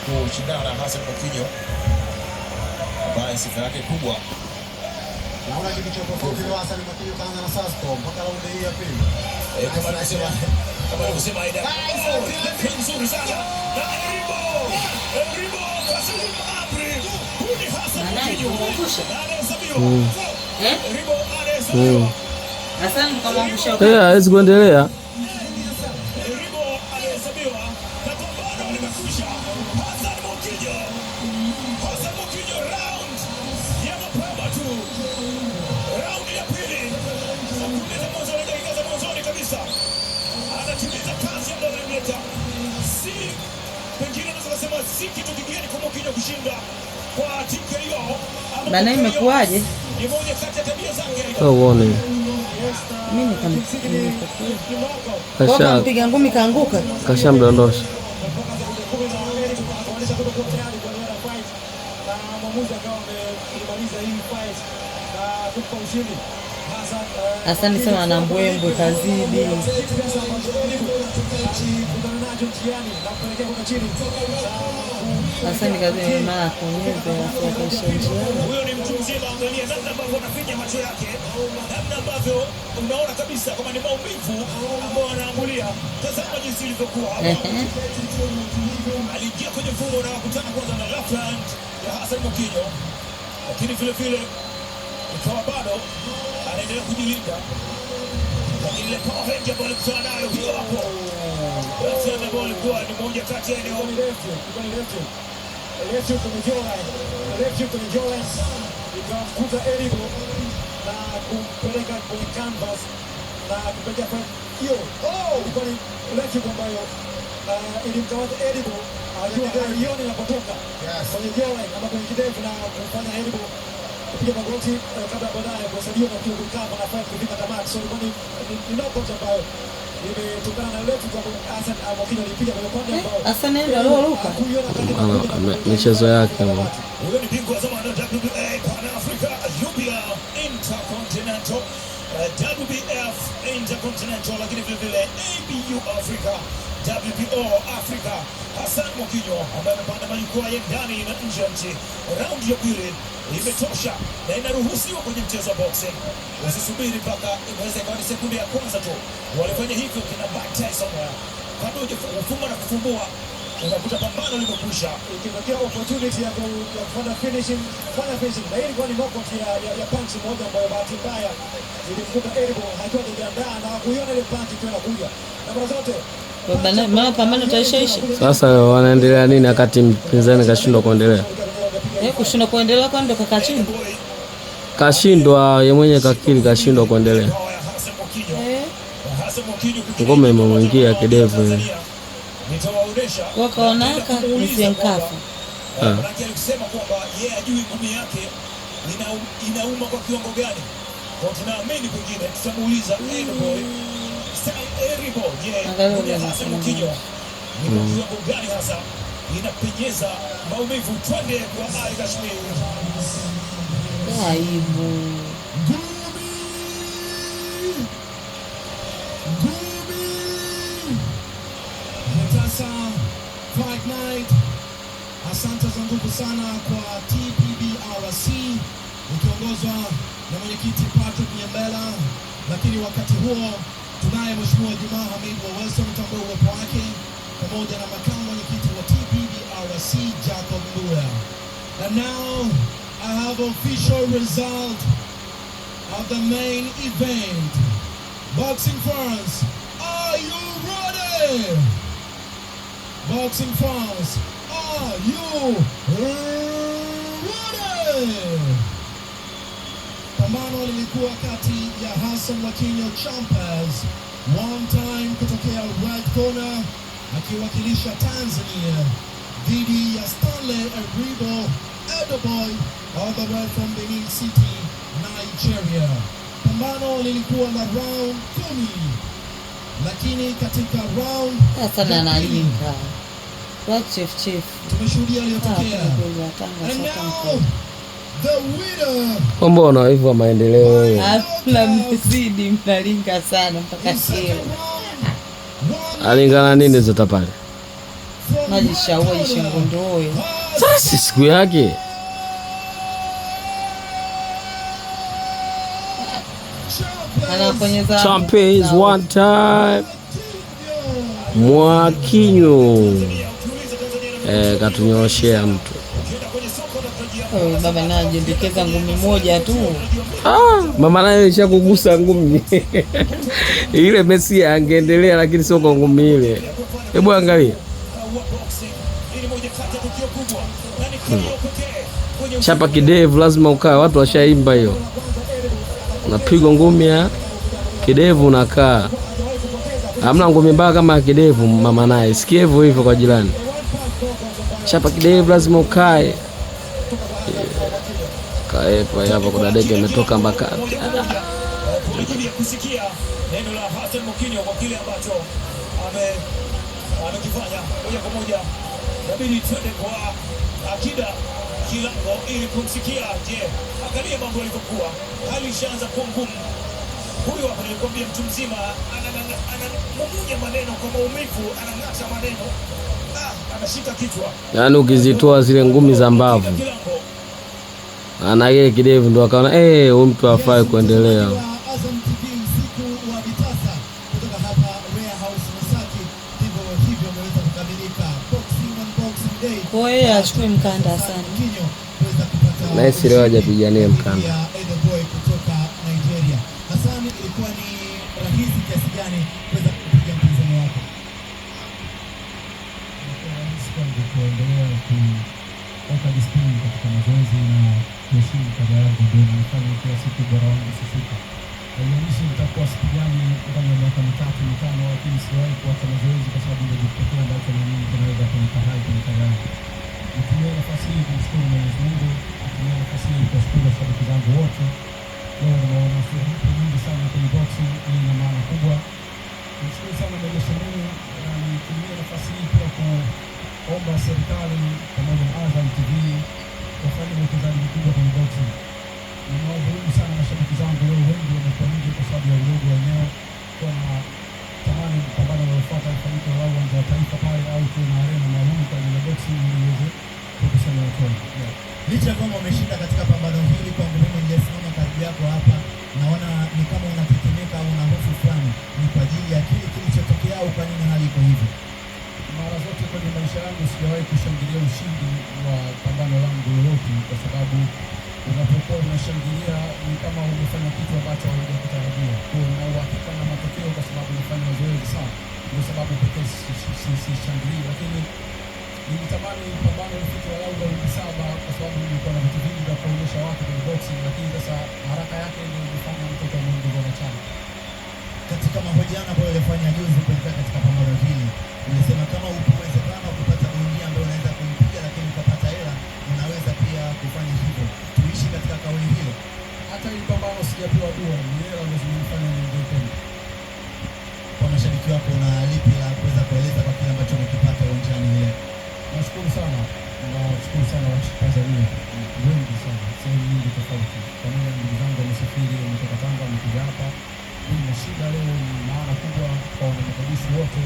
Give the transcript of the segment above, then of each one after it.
Kushindana na Hassan Mwakinyo ambaye sifa yake kubwa. Naona kitu cha tofauti leo, Hassan Mwakinyo kaanza na southpaw mpaka raundi hii ya pili. Kama alivyosema Aida, oh, nzuri sana na Eribo Eribo kasalimu amri. Huyu ni Hassan Nani Mwakinyo kumwangusha? na anahesabiwa. Eh? Eribo anahesabiwa. Hassan kamwangusha. Eh, hawezi kuendelea. Eribo anahesabiwa na pambano limekwisha. Hassan Mwakinyo, Hassan Mwakinyo, round ya mapema tu, round ya pili, sekunde za mwanzoni, dakika za mwanzoni kabisa, anatimiza kazi ambayo alimleta. Si pengine unaweza kusema si kitu kigeni kwa Mwakinyo kushinda kwa TKO ama Bana, KO. Imekuwaje? Ni moja kati ya tabia zake. Sasa uone. Mimi Kimsingi ni knockout. Kasha kampiga ngumi kaanguka. Kashamdondosha. Mpaka sekunde 10 na Eric kuonyesha kutokuwa tayari kuendelea na fight, na mwamuzi akawa ameimaliza hii fight na kumpa ushindi Hassan. Hassan sema ana mbwembwe kazidi. Pesa ambacho Eric alikutana nacho njiani na kupelekea kwenda chini na Hassan kazidi mara kuonyeza afu akaisha njiani. Huyo ni mtu mzima, angalia namna ambavyo anafinya macho yake, namna ambavyo unaona kabisa kama ni maumivu ambayo anaambulia. Tazama jinsi ilivyokuwa hapa. Aliingia kwenye mfumo na kukutana kwanza na left hand ya Hassan Mwakinyo, lakini vile vile ikawa bado anaendelea kujilinda, lakini ile power hand ambayo alikutana nayo hiyo hapo, left hand ambayo ilikuwa ni moja kati ya eneo Ilikuwa ni left hook, ilikuwa ni left hook. Left hook kwenye jawline, left hook kwenye jawline ikamkuta Eribo na kumpeleka kwenye canvas na kupelekea fight hiyo. Oh, ilikuwa ni left hook ambayo ilimkamata Eribo akiwa haioni inapotoka kwenye jawline ama kwenye kidevu na kumfanya Eribo kupiga magoti kabla baadaye kuhesabiwa na kucover na fight kufika tamati. So ilikuwa ni knockout ambayo imetokana na left hook ambayo Hassan Mwakinyo alipiga kwenye upande ambao Hassan ndio alioruka. Michezo yake bwana. Huyo ni bingwa wa zamani wa WBA Pan Africa, UBL Intercontinental, WBF Intercontinental, lakini vile vile ABU Africa, WBO Africa, Hassan Mwakinyo ambaye amepanda majukwaa ya ndani na nje ya nchi. Raundi ya pili imetosha na inaruhusiwa kwenye mchezo wa boxing. Usisubiri mpaka inaweza ikawa ni sekunde ya kwanza tu. Walifanya hivyo kina Mike Tyson, kabla hujafumba na kufumbua unakuta pambano limekwisha. Ikitokea opportunity ya kufanya finishing, fanya finishing. Na hii ilikuwa ni knockout ya punch moja ambayo bahati mbaya ilimkuta Eribo akiwa hajajiandaa na kuiona ile punch ikiwa inakuja. Na mara zote Mara pambano taishaisha. Sasa wanaendelea nini wakati mpinzani kashindwa kuendelea? Eh, kushindwa kuendelea kwa ndo kakaa chini. Kashindwa yeye mwenyewe, kakiri kashindwa kuendelea. Hassan Mwakinyo. Eh, Hassan Mwakinyo Ngome imemwingia kidevu ile. Nitawaonesha wakaonaka nisienkafa. Ah. Manake alisema kwamba yeye ajui ngumi yake inauma kwa kiwango gani. Kwa tunaamini pengine tutamuuliza Eribo, Eribo, je, Angalia ngumi ya ule Hassan anasema. Mwakinyo ni kwa kiwango gani hasa inapenyeza maumivu? Twende kwa Ali Kashmir. Aibu. Ngumi! Ngumi! Sasa Fight Night. Asante za nguvu sana kwa TPBRC ikiongozwa na mwenyekiti Patrick Nyembela, lakini wakati huo tunaye Mheshimiwa Jumaa Hamid wa Wilson, mtambue uwepo wake pamoja na makamu mwenyekiti wa TPBRC Jacob Mbuya. And now I have official result of the main event. Boxing fans, are you ready? Boxing fans, are you ready? Pambano lilikuwa kati ya Hassan Mwakinyo Champez, one time kutokea red corner akiwakilisha Tanzania, dhidi ya Stanley Eribo Edoboy all the way from Benin City, Nigeria. Pambano lilikuwa la round 10, lakini katika round Hassan ya pili analinga. Wa chief chief. tumeshuhudia Ah, yaliyotokea. kweli Tanga And sasa. now the winner Mbona wivu wa maendeleo wewe? Hapana, mzidi mnalinga sana mpaka in second kero. round, one Alingana nini zota pale? From Najishaua red corner, jishingundoe. Sasa siku yake Anakonyeza Champions one time Mwakinyo katunyooshea mtu. Huyu baba naye ajiendekeza ngumi moja tu. Ah, mama naye ishakugusa ngumi ile. Messi angeendelea, lakini sio kwa ngumi ile. Hebu angalia chapa kidevu, lazima ukae. Watu washaimba hiyo, unapigwa ngumi ya kidevu unakaa. Hamna ngumi mbaya kama ya kidevu. Mama naye sikia hivyo hivyo kwa jirani, chapa kidevu lazima ukae. Kaepa hapa, kuna dege imetoka mpaka Kwa ajili ya kusikia neno la Hassan Mwakinyo kwa kile ambacho amekifanya moja kwa moja, inabidi twende kwa Akida Kilango ili kumsikia. Je, angalia mambo yalivyokuwa, hali ishaanza kuwa ngumu. Huyu hapa nilikwambia, mtu mzima anamumunya maneno kwa maumivu, anang'ata maneno, anashika kichwa. Yaani ukizitoa zile ngumi za mbavu Kilango ana ile kidevu ndo akaona huyu mtu hafai kuendelea. Wa Azam TV usiku wa vitasa kutoka hapa Warehouse Masaki, ndivyo hivyo ameweza kukamilika Boxing on Boxing Day. Kwa hiyo yeye achukue mkanda sana. Mwakinyo kuweza kupata Nahisi leo hajapigania mkanda. ya Edo Boy kutoka Nigeria. Hassan, ilikuwa ni rahisi kiasi gani kuweza kupiga mpinzani wako? Ilikuwa rahisi kwangu kuendelea kuweka discipline katika mazoezi na kuheshimu kazi yangu, ndio nilifanya kila siku ubora wangu usishuke. Haijalishi nitakuwa sipigani ndani ya miaka 3 5, lakini sijawahi kuacha mazoezi kwa sababu ndio kitu pekee ambacho naamini kinaweza kunipa hai kwenye kazi yangu. Nitumie nafasi hii kumshukuru Mwenyezi Mungu, nitumie nafasi hii kuwashukuru washabiki zangu wote. Leo nimeona sura mpya nyingi sana kwenye boxing, hii ina maana kubwa. Nimshukuru sana Meja Shamini na nitumie nafasi hii pia kuomba serikali pamoja na Azam TV wafanye uwekezaji mkubwa kwenye boxing. Nimewadhulumu sana mashabiki zangu leo, wengi wamekuwa nje kwa sababu ya udogo wa eneo. Kwa na tamani pambano linalofuata lifanyike walau uwanja wa Taifa pale au tuwe na arena maalum kwa ajili ya boxing ili iweze kukusanya watu wengi. Yeah. Licha ya kwamba umeshinda katika pambano hili, kwangu mimi niliyesimama karibu yako hapa, naona ni kama unatetemeka au una hofu fulani. Ni kwa ajili ya kile kilichotokea au kwa nini hali iko hivyo? Mara zote kwenye maisha yangu sijawahi kushangilia ushindi wa pambano langu lolote, kwa sababu unapokuwa unashangilia ni kama umefanya kitu ambacho haujakitarajia. Kwa hiyo una uhakika na matokeo, kwa sababu umefanya mazoezi sana. Ndio sababu pekee sishangilii, lakini nilitamani pambano lifike walau raundi 7, kwa sababu nilikuwa na vitu vingi vya kuonyesha watu kwenye boxing, lakini sasa haraka yake ndio ilifanya mtoto ameongezwa machana. Katika mahojiano ambayo ulifanya juzi kuelekea katika pambano hili, ulisema kama upo uwezekano wa kupata bondia ambaye unaweza kumpiga lakini ukapata hela, unaweza pia kufanya hivyo. Tuishi katika kauli hiyo. Hata hili pambano sijapewa dua, ni hela ndio zimenifanya niingie tena. Kwa mashabiki wako, una lipi la kuweza kueleza kwa kile ambacho umekipata uwanjani leo? Nashukuru sana, nashukuru sana Watanzania wengi sana, sehemu nyingi tofauti, pamoja na ndugu zangu wamesafiri, wametoka Tanga, wamekuja hapa. Mimi nimeshinda leo, ni maana kubwa kwa wanamakagusi wote,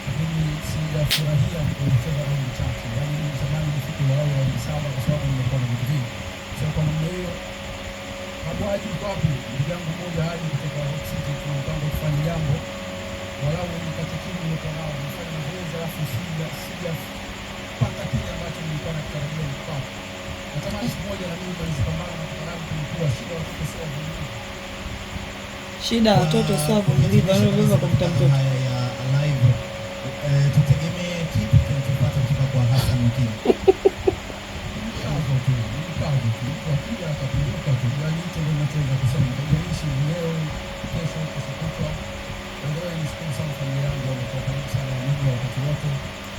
lakini sijafurahia kucheza raundi chache. Yaani nilitamani nifike walau raundi 7 kwa sababu nimekuwa na vitu vingi. So kwa namna hiyo, Abu Haji yuko wapi? Ndugu yangu mmoja Haji kutoka Rock City, tuna mpango wa kufanya jambo walau nikate kiu nilikuwa nao, nifanye mazoezi alafu sijapata kile ambacho nilikuwa nakitarajia nikipata. Natamani siku moja na mimi nimalize pambano na kutaraji kulikuwa shida, watoto sio wavumilivu. Shida ya watoto sio wavumilivu, yaani unaweza kumta mtoto. Haya ya live, tutegemee kipi kinachofuata kutoka kwa Hassan Mwakinyo? Ni mkazo tu, ni mkazo tu. Mtu akija akapinduka tu, yaani hicho ndio ninachoweza kusema. Haijalishi ni leo, kesho, kesho kutwa. By the way, nishukuru sana familia yangu, wamekuwa karibu sana na mimi wakati wote.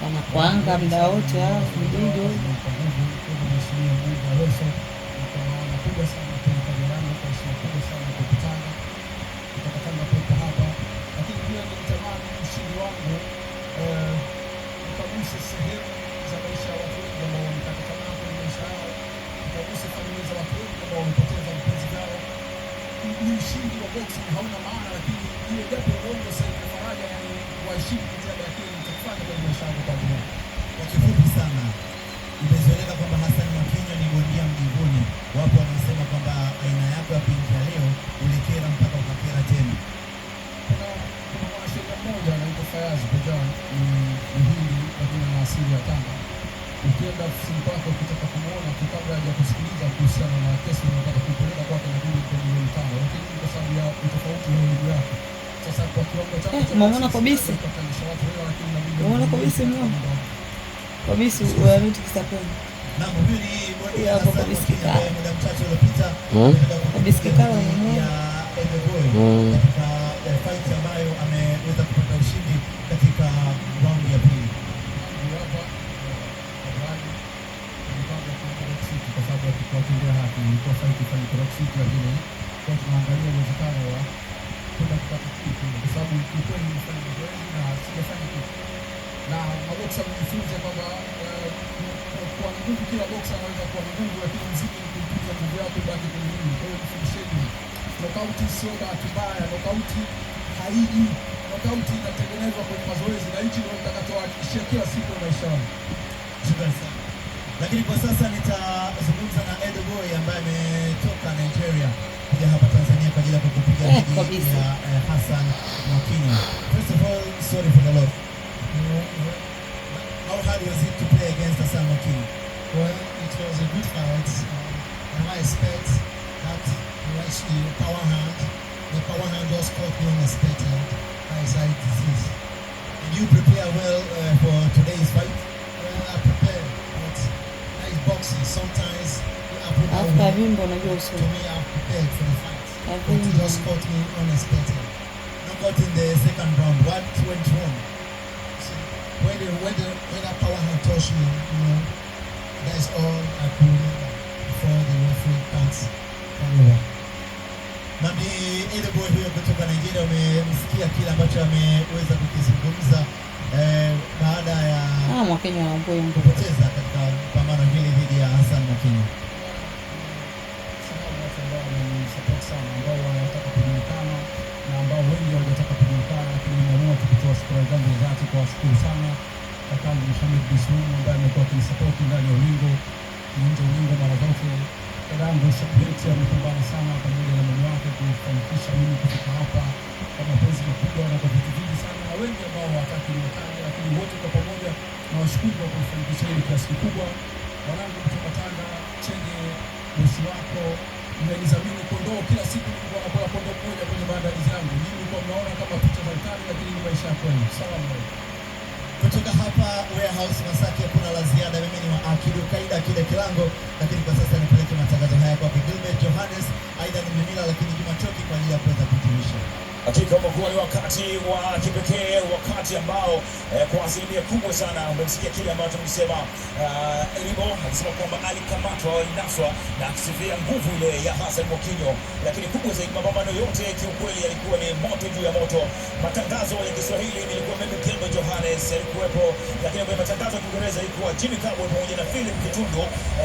Wanakuanga muda wote hao mdudu. Kwa nguvu kubwa Mheshimiwa Mbunge Aweso, na kwa maana kubwa sana kwenye kazi yangu, kwa heshima kubwa sana kwa Tanga, kutoka Tanga kuwepo hapa, lakini pia nilitamani ushindi wangu ukaguse sehemu za maisha ya watu wengi ambao wamekata tamaa kwenye maisha yao, ukaguse familia za watu wengi ambao wamepoteza vipenzi vyao. Ni ushindi wa boxing hauna maana, lakini iwe japo uongo sehemu ya faraja, yani waheshimu jitihada, lakini nitakufanya kwenye maisha yangu kwa jumla. Kwa kifupi sana, imezoeleka kwamba Hassan Mwakinyo ni bondia mjivuni. Wapo wanaosema kwamba aina yako ya kuingia leo ulikera mpaka ukakera tena. Kuna mwanasheria mmoja anaitwa Fayaz Bojan, ni Mhindi lakini ana asili ya Tanga. Ukienda ofisini kwake ukitaka kumuona tu, kabla hajakusikiliza kuhusiana na kesi unayotaka kuipeleka kwake, inabidi upe milioni 5, lakini ni kwa sababu ya utofauti wa elimu yake. Sasa kwa kiwango chake Eh, cha umemuona boxing, Kobisi? kuwachangisha watu hela, lakini inabidi Umemuona Kobisi katika mno? mambo Kobisi uamiti kisaponi. Naam, huyu ni bondia Huyu hapo Hassan Kobisi Mwakinyo Kikala. ambaye muda mchache uliopita ametoka Kobisi kupiga Kikala dhidi umemuona? ya Ebe Boy katika fight ambayo ameweza kupata ushindi katika raundi ya pili. Huyu hapa Abraham mipango ya kuenda Rock City kwa sababu ya kuwatendea haki. Ilikuwa fight ifanyike Rock City, lakini kwa tunaangalia uwezekano wa kwenda kupata kitu, kwa sababu kiukweli nimefanya mazoezi na sijafanya kitu, na maboksa mjifunze kwamba kuwa na nguvu, kila boksa anaweza kuwa na nguvu, lakini mziki ni kuitunza nguvu yako ibaki kwenye mwili. Kwa hiyo jifundisheni, knockout sio bahati mbaya, knockout haiji, knockout inatengenezwa kwenye mazoezi, na hichi ndio nitakachowahakikishia kila siku ya maisha yangu. Shukrani sana. Lakini kwa sasa nitazungumza na Edo Boy ambaye ametoka Nigeria kuja hapa Tanzania kwa ajili ya kukupiga dhidi Kobisi. ya Hassan Mwakinyo. First of all, sorry for the loss. How hard was it to play against Hassan Mwakinyo? Well, it was a good fight. And I expect that the power hand, the power hand just caught me unexpected. That is how it is. Did you prepare well for today's fight? Well, I prepared, but that is boxing. Sometimes it happen that Alafu way. kavimba unajua To usoni. me, I'm prepared for the fight, but it Kavimba. just caught me unexpected. Knockout in the second round. What went wrong? See, when that power hand touched me, that is all I could remember before the referee counts over. Na ni Edo Boy huyo kutoka Nigeria. Umemsikia kile ambacho ameweza kukizungumza baada ya Ah, Mwakinyo ana mbwembwe. kupoteza katika pambano hili dhidi ya Hassan Mwakinyo. Sahau watu ambao wamenisupport sana, ambao wanataka kujulikana na ambao wengi hawajataka kujulikana, lakini nimeamua tu kutoa shukrani zangu za dhati kwa washukuru sana kakangu Mohamed Bisum ambaye amekuwa akinisapoti ndani ya ulingo na nje ya ulingo mara zote. Dadangu Shabreti amepambana sana pamoja na mume wake kufanikisha mimi kufika hapa kwa mapenzi makubwa na kwa vitu vingi sana, na wengi ambao hawataki niwataje, lakini wote kwa pamoja nawashukuru kwa kufanikisha hili kiasi kikubwa. Wanangu kutoka Tanga, Chenge, bosi wako mmenizamini kondoo. Kila siku nilikuwa nakula kondoo mmoja kwenye maandalizi yangu. Nyinyi mlikuwa mnaona kama picha za utani, lakini ni maisha ya kweli. Salamu alaikum. Kutoka hapa Warehouse Masaki hakuna la ziada. Mimi ni wa Akidu Kaida Akida Kilango, lakini kwa sasa nipeleke matangazo haya kwake Gilbert Johannes, aidha ni Mlimila, lakini Juma Choki kwa ajili ya kuweza kuhitimisha. Hakika umekuwa ni wakati wa kipekee, wakati ambao kwa asilimia kubwa sana umemsikia kile ambacho tumesema, Ribo akisema kwamba alikamatwa au alinaswa na akisifia nguvu ile ya Hassan Mwakinyo, lakini kubwa zaidi, mapambano yote kiukweli yalikuwa ni moto juu ya moto. Matangazo ya Kiswahili nilikuwa mimi Gilbert Johannes alikuwepo, lakini kwenye matangazo ya Kiingereza ilikuwa Jimmy Kabwe pamoja na Philip Kitundu,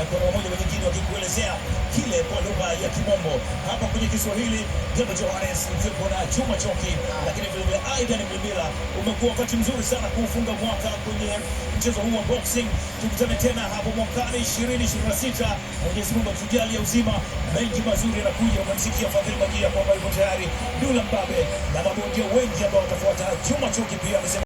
kwa namna moja nyingine wakikuelezea kile kwa lugha ya Kimombo. Hapa kwenye Kiswahili Gilbert Johannes mkiwepo na Juma Choki, lakini vile vile Aidan Mlimila. Umekuwa wakati mzuri sana kuufunga mwaka kwenye mchezo huu wa boxing. Tukutane tena hapo mwakani 2026. Mwenyezi Mungu atujalie uzima, mengi mazuri yanakuja. Umemsikia Fadhili Magia kwamba yuko tayari, Dula Mbabe na mabondia wengi ambao watafuata. Juma Choki pia amesema